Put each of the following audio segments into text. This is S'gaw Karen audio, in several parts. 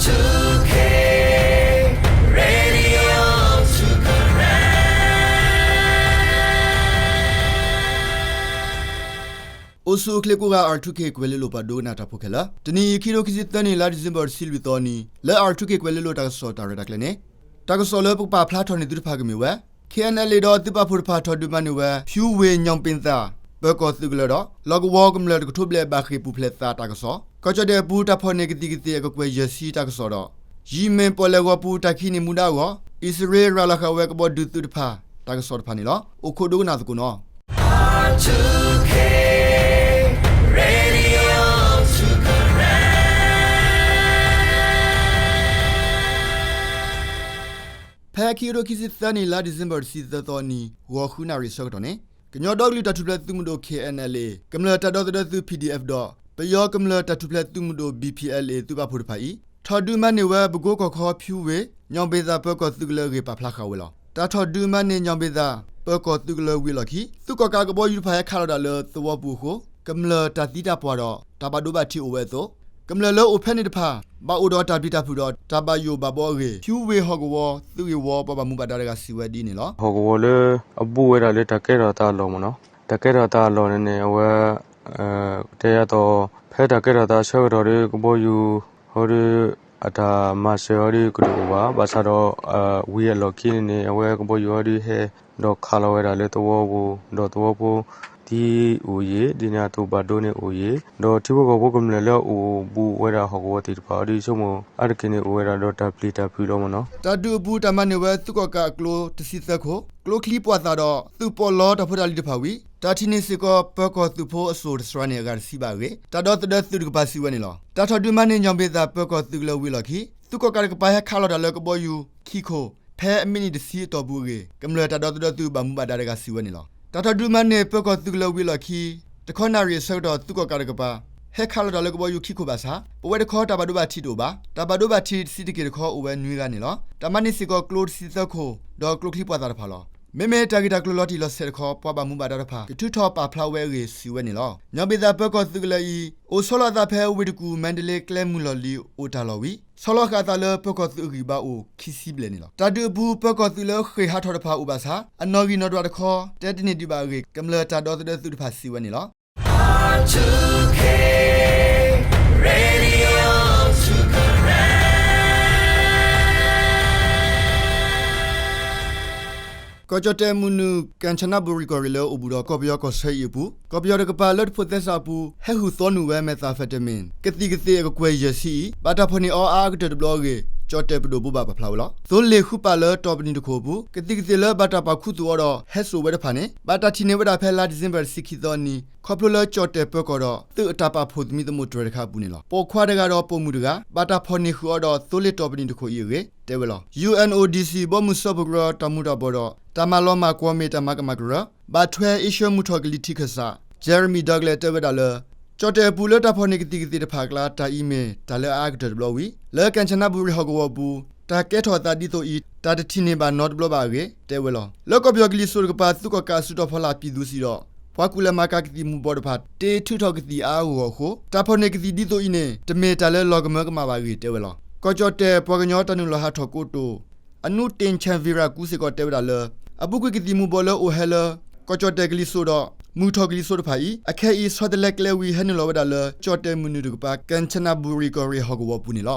two K Radio two K အိၣ်ဆူၣ်အိၣ်ချ့ကိးဂၤ R two K ကွဲၤလ့လိၤပှၤဒိကနၣ်တၢ်ဖိခဲလၢာ်, တနံၤအံၤ ခံထိခံဆံသၢနံၣ် လါဒံၣ်စ့ဘၢၣ် တဆံလွံၢ်သီနံၤ လၢ R two K ကွဲၤလ့လိၤတၢ်ကစီၣ်တၢ်ရဲၣ်တၢ်ကျဲၤန့ၣ်, တၢ်ကစီၣ်လၢပကပာ်ဖျါထီၣ်န့ၢ်သုတဖၣ်ကမ့ၢ်ဝဲ K N L A ဒီးသုးပာ်ဖှိၣ်တဖၣ်ထီၣ်ဒုးမၤန့ၢ်ဝဲ ဖၠူဝ့ၣ်ညီၣ်ဘ့ၣ်သၣ် ပၢၤကီၢ်သုးကလၢၤဒီး လီၢ်ကဝီၤကမျၢၢ်တကထိဘျဲၣ်ဘၣ်ဃ့ၢ်ပူၤဖျဲးသးတၢ်ကစီၣ်, ကီၢ်ကၠီၣ်တဲၣ်အပူၤ တၢ်ဖီၣ်န့ၢ်ကသံၣ်ကသ့ၣ်အကကွဲၢ်ယဲၢ်ဆံတၢ်ကစီၣ်ဒီး ယံၤမ့ၢ်ပီၣ်လဲၣ်ဂီၤပူၤ တၢ်ခံးန့ၢ်မူဒါအဂီၢ် အံၣ်စရ့လးရၤလီၤဃာ်ဝဲကဘီဒုးသုးတဖၣ် တၢ်ကစီၣ်တဖၣ်န့ၣ်လီၤ. အိၣ်ခိးဒိကနၣ်သကိးနီၤ. R two K Radio two K ဖဲခံကထိခံဆံသၢနံၣ် လါဒံၣ်စ့ဘၢၣ် တဆံသၢသီနံၤ ဂီၤဃုနၣ်ရံၣ်အဆၢကတီၢ်န့ၣ်, ကညီဒီကလုာ်တၢ်ထူၣ်ဖျဲးသုးမုၢ်ဒိၣ် K N L A, ကမျၢၢ်တၢ်ဒီသဒၢသုး P D F ဒီး ပယီၤကမျၢၢ်တၢ်ထူၣ်ဖျဲးသုးမုၢ်ဒိၣ် B P L A သုးပာ်ဖှိၣ်တဖၣ်အံၤ ထီၣ်ဒုးမၤန့ၢ်ဝဲ ပကိကီၢ်ခီဖၠူဝ့ၣ် ညီၣ်ဘ့ၣ်သၣ်ပၢၤကီၢ်သုးကလၢၤအဂ့ၢ် ပာ်ဖျါဃာ်ဝဲလီၤ. တၢ်ထီၣ်ဒုးမၤန့ၢ်ညီၣ်ဘ့ၣ်သၣ် ပၢၤကီၢ်သုးကလၢၤဝံၤအလီၢ်ခံ သုးကီၣ်ကးကဘီယူၤတဖၣ်ဟဲခးလီၤတၢ်လၢသဝီပူၤအဃိ ကမျၢၢ်တၢ်သံတၢ်ပှၢ်ဒီး တၢ်ဘၣ်ဒိဘၣ်ထံးအိၣ်ဝဲအသိး ကမျၢၢ်လၢအိၣ်ဖဲန့ၣ်တဖၣ် ဘၣ်အိၣ်ဒီးတၢ်ပျံၤတၢ်ဖုးဒီး တၢ်ဘၣ်ယိၣ်ဘၣ်ဘီအဂ့ၢ် ဖၠူဝ့ၣ်ဟီၣ်ကဝီၤ သုးဂ့ၢ်ဝီပှၤဘၣ်မူဘၣ်ဒါတဂၤစံးဝဲဒ်န့ၣ်လီၤ. ဟီၣ်ကဝီၤလၢအဘူးဝဲဒၣ်လၢတၢ်ကဲထီၣ်သးအလီၢ်မ့ၢ်နီၤ, တၢ်ကဲထီၣ်သးအလီၢ်န့ၣ်န့ၣ် အဝဲ တဲယၤသိး ဖဲတၢ်ကဲထီၣ်သးအဆၢကတီၢ်ဒီး ကဘီယူၤဟီဒီး အတၢ်မၤစၢၤဟီဒီးကတအိၣ်ဘၣ်. ဘၣ်ဆၣ်ဒီး ဝံၤအလီၢ်ခံန့ၣ်န့ၣ် အဝဲကဘီယူၤဟီဒီးဟဲ ဒီးခးလီၤဝဲဒၣ်လၢသဝီပူၤ ဒီးသဝီဖိသံအိၣ်ယံၤ ဒ်န့ၣ်အသိးဘၣ်ဒိန့ၣ်အိၣ်ယံၤ ဒီးထံဖိကီၢ်ဖိကမျၢၢ်လၢအအိၣ်ဘူးဝဲဒၣ်ဟီၣ်ကဝီၤသ့ၣ်တဖၣ်အီၤဒီး ဆိကမိၣ်အါတက့ၢ်န့ၣ် အိၣ်ဝဲဒၣ်ဒီးတၢ်ပျံၤတၢ်ဖုးလီၤမ့ၢ်နီၤ. တၢ်ဒုးအပူၤ တၢ်မၤန့ၢ်ဝဲ သုးကီၣ်ကးအကျိတဆံသၢခိၣ်, ကျိချံပှာ်သၣ်ဒီး သုးပီးလီတၢ်ဖိတၢ်လံၤတဖၣ်ဝံၤ တၢ်ထံၣ်န့ၢ်စ့ၢ်ကီး ပၢၤကီၢ်သုးဖိအစိၣ်တစှၤန့ၣ် အဂၤတဆံဘၣ်အဂ့ၢ် တၢ်ဒီသဒၢသုးတကပၤစံးဝဲန့ၣ်လီၤ. တၢ်ထီၣ်ဒုးမၤန့ၢ်ညီၣ်ဘ့ၣ်သၣ် ပၢၤကီၢ်သုးကလၢၤဝံၤအလီၢ်ခံ သုးကီၣ်ကးတကပၤ ဟဲခးလီၤတၢ်လၢကဘီယူၤခံခိၣ် ဖဲအမံးနံးတဆံအတီၢ်ပူၤအဂ့ၢ် ကမျၢၢ်တၢ်ဒီသဒၢသုးဘၣ်မူဘၣ်ဒါတဂၤစံးဝဲန့ၣ်လီၤ. တၢ်ထီၣ်ဒုးမၤန့ၢ်ပၢၤကီၢ်သုးကလၢၤဝံၤအလီၢ်ခံ တခီနၣ်ရံၣ်အဆၢကတီၢ် သုးကီၣ်ကးတကပၤ ဟဲခးလီၤတၢ်လၢကဘီယူၤခံခိၣ်ဘၣ်ဆၣ် ပဝဲတခီတၢ်ဘၣ်ဒိဘၣ်ထံးတအိၣ်ဘၣ်. တၢ်ဘၣ်ဒိဘၣ်ထံးတဆံးတက့ၢ်တခီအိၣ်ဝဲနွံဂၤန့ၣ်လီၤ. တၢ်မၤန့ၢ်စ့ၢ်ကီးကျိတဆံသၢခိၣ် ဒီးကျိချံပှာ်သၣ်တဖၣ်လီၤ. မ့မ့ၢ်တၢ်ဂ့ၢ်တၢ်ကျိၤလီၤတံၢ်လီၤဆဲးတခီ ပှၤဘၣ်မူဘၣ်ဒါတဖၣ် ကထုးထီၣ်ပာ်ဖျါဝဲအဂ့ၢ်စံးဝဲန့ၣ်လီၤ. ညီၣ်ဘ့ၣ်သၣ်ပၢၤကီၢ်သုးကလၢၤအံၤ အိၣ်ဆီလီၤအသးဖဲဝ့ၢ်တကူၣ် မါဒလ့ ကျဲမုၢ်လီၤလံၤ အိၣ်တၢ်လီၢ်ဝံၤ ဆီလီၤဃာ်အသးလၢပၢၤကီၢ်သုးအဂံၢ်ဘါအိၣ်ခံဆံဘျဲၣ်န့ၣ်လီၤ. တၢ်ဒုးအပူၤ ပၢၤကီၢ်သုးလၢဃ့ၢ်ဟးထီၣ်တဖၣ်အိၣ်ဘၣ်ဆၣ် အနီၣ်ဂံၢ်နီၣ်ဒွးတခီ တဲတန့ၢ်ဒံးဘၣ်အဂ့ၢ် ကမျၢၢ်တၢ်ဒီသဒၢသုးတဖၣ်စံးဝဲန့ၣ်လီၤ. ကီၢ်ကၠီၣ်တဲၣ်မုၢ်နုာ် ကၣ်ချနဘူရံၣ်ကီၢ်ရ့ၣ်လၢအိၣ်ဘူးဒီးကီၢ်ပယီၤကီၢ်ဆၢအံၤအပူၤ ကီၢ်ပယီၤတကပၤလၢတဖိးသဲစးအပူၤ ဟဲဟူးသီနုာ်ဝဲ methamphetamine ကသံၣ်ကသ့ၣ်အကကွဲၢ်ယဲၢ်ဆံအံၤ ဘၣ်တၢ်ဖီၣ်န့ၢ်အီၤအါအါကတၢၢ်တဘျီအဂ့ၢ် ကၠီၣ်တဲၣ်ပဒိၣ်ဘိးဘၣ်ပာ်ဖျါဝဲလီၤ. သိလ့ၣ်ဃုပာ်လၢတီၢ်ပနံာ်တခိၣ်အပူၤ ကသံၣ်ကသ့ၣ်လၢဘၣ်တၢ်ပာ်ခူသူၣ်အီၤဒီးဟဲစိာ်ဝဲတဖၣ်န့ၣ် ဘၣ်တၢ်ထံၣ်န့ၢ်ဝဲဒၣ်ဖဲလါဒံၣ်စ့ဘၢၣ်တဆံခံသီအနံၤ ခီဖျိလၢကၠီၣ်တဲၣ်ပၢၤကီၢ်ဒီး သုးအတၢ်ပာ်ဖှိၣ်သမံသမိးတြဲၤတခါအပူၤန့ၣ်လီၤ. ပိာ်ခွါတဂၤဒီးပိာ်မုၣ်တဂၤ ဘၣ်တၢ်ဖီၣ်န့ၢ်ဃုာ်အီၤဒီးသိလ့ၣ်တီၢ်ပနံာ်တခိၣ်အံၤအဂ့ၢ် တဲဝဲလီၤ. U N O D C ဘီမုၢ်စၢဖှိၣ်ကရၢ တၢ်မူၤတၢ်ဘှီးဒီး တၢ်မၤလီၤမၢ်ကွီၢ်မ့ၢ်တၢ်မၤကမၣ်ကရၢ ဘၣ်ထွဲအ့ရှၢၣ်မုၢ်ထီၣ်ကလံၤထံးခၢၣ်စး Jeremy Douglas တဲဝဲဒၣ်လၢ ကၠီၣ်တဲၣ်အပူၤလၢတၢ်ဖီၣ်န့ၢ်ကသံၣ်ကသ့ၣ်တဖၣ်အကျါ တၢ်အံၤမ့ၢ်တၢ်လၢအအါကတၢၢ်တဘျီဝံၤ လၢကၣ်ချနဘူရံၣ်ဟီၣ်ကဝီၤအပူၤ တၢ်ကဲထီၣ်အသးဒ်သိးအံၤ တၢ်တထံၣ်န့ၢ်ဘၣ်နီတဘျီဘၣ်အဂ့ၢ် တဲဝဲလီၤ. လၢကီၢ်ပယီၤကလံၤစိးတကပၤ သုးကီၣ်ကးအစုတီၤဖီလာ်ပံၣ်သူစံးဒီး ပှၤကူၣ်လဲၤမၤကၤကသံၣ်မူၤဘှီးတဖၣ် တ့ထုးထီၣ်ကသံၣ်အါအါဂီၢ်ဂီၢ်အဃိ တၢ်ဖီၣ်န့ၢ်ကသံၣ်ဒ်သိးအံၤန့ၣ် တမ့ၢ်တၢ်လၢလီၤကမၢကမၣ်ဘၣ်အဂ့ၢ် တဲဝဲလီၤ. ကီၢ်ကၠီၣ်တဲၣ်ပှၤကညီတၢ်နုာ်လီၤဟးထီၣ်ကိတိာ် အနူတ့ၣ်ဆၣ်ဝံရၤကူစ့ၢ်ကီးတဲဝဲဒၣ်လၢ အပူၤကွံာ်ကသံၣ်မူၤဘှီးလၢအိၣ်ဟဲလၢ ကီၢ်ကၠီၣ်တဲၣ်ကလံၤစိးဒီး မုၢ်ထီၣ်ကလံၤစိးတဖၣ်အံၤ အခဲအံၤဆီတလဲကျဲဝံၤ ဟဲနုာ်လီၤဝဲဒၣ်လၢ ကၠီၣ်တဲၣ်မုၢ်နုာ်တကပၤ ကၣ်ချနဘူရံၣ်ကီၢ်ရ့ၣ်ဟီၣ်ကဝီၤအပူၤန့ၣ်လီၤ.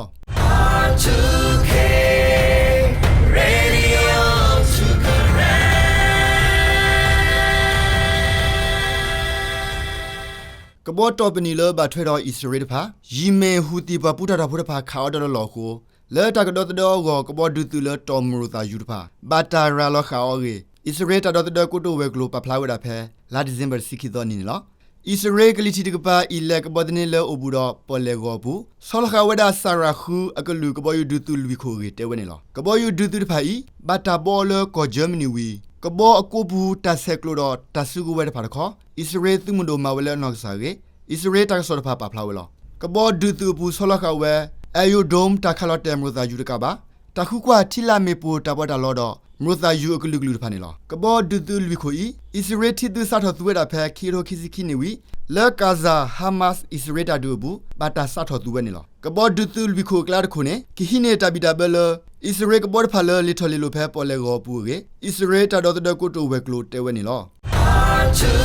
ကဘီတီၢ်ပနံာ်လၢဘၣ်ထွဲဒီးအံၣ်စရ့လးတဖၣ် ယံၤမ့ၣ်ဟူးသံၣ်ပှၤပူၤတၢ်ထီၣ်ဖိတဖၣ်ခးအီၤတၢ်လီၢ်လီၢ်အဃိ လၢတၢ်ကဒီသဒၢအဂီၢ် ကဘီဒုးသုးလၢတီၢ်မရိၣ်သၣ်ယူၤတဖၣ် ဘၣ်တၢ်ရၤလီၤဃာ်အီၤအဂ့ၢ် အံၣ်စရ့လးတၢ်ဒီသဒၢကိတိာ်ဝဲၤကျိၤပာ်ဖျါဝဲဒၣ်ဖဲ လါဒံၣ်စ့ဘၢၣ်တဆံခံသီနံၤန့ၣ်လီၤ. အံၣ်စရ့လးကလံၤထံးတကပၤ အံၣ်လဲၣ်ကဘီသန့လၢအိၣ်ဘူးဒီးပီၣ်လဲၣ်ဂီၤအပူၤ ဆီလီၤဃာ်ဝဲဒၣ်စၤရၤဃုအကလုာ်ကဘီယူၤဒုးသုးလွံၢ်ခိၣ်အဂ့ၢ်တဲဝဲန့ၣ်လီၤ. ကဘီယူၤဒုးသုးတဖၣ်အံၤ ဘၣ်တၢ်ဘှီအီၤလၢကီၢ်ကၠၢမနံၣ်ဝံၤ ကဘီအကိးပူၤတၢ်ဆဲးကျိးဒီးတၢ်စုကဝဲၤတဖၣ်တခီ အံၣ်စရ့လးသုးမုၢ်ဒိၣ်မၤဝဲလၢအနီၢ်ကစၢ်အဂ့ၢ် အံၣ်စရ့လးတၢ်ကစီၣ်တဖၣ်ပာ်ဖျါဝဲလီၤ. ကဘီဒုးသုးအပူၤဆီလီၤဃာ်ဝဲ Iron Dome တၢ်ခးလီၤတဲာ်မရိၣ်သၣ်ယူၤတကးဘၣ် တၢ်ဃုကွၢ်ထံလာ်မ့ၣ်ပိၢ်တၢ်ပီးတၢ်လီဒီး မရိၣ်သၣ်ယူၤအကလုာ်ကလုာ်တဖၣ်န့ၣ်လီၤ. ကဘီဒုးသုးလွံၢ်ခိၣ်အံၤ အံၣ်စရ့လးထံသုးစးထီၣ်သူဝဲဒၣ်ဖဲ ခံကထိခံဆံခံနံၣ်ဝံၤ လၢ Gaza Hamas အံၣ်စရ့လးတၢ်ဒုးအပူၤ ဘၣ်တၢ်စးထီၣ်သူဝဲန့ၣ်လီၤ. ကဘီဒုးသုးလွံၢ်ခိၣ်အကျါတခိၣ်န့ၣ် ကဟံးန့ၢ်တၢ်ဘံၣ်တၢ်ဘၢလၢ အံၣ်စရ့လးကဘီတဖၣ်လၢ လဲၤထီၣ်လဲၤလီၤဖဲပီၣ်လဲၣ်ဂီၤအပူၤအဂ့ၢ် အံၣ်စရ့လးတၢ်ဒီသဒၢကိတိာ်ဝဲၤကျိၤတဲဝဲန့ၣ်လီၤ.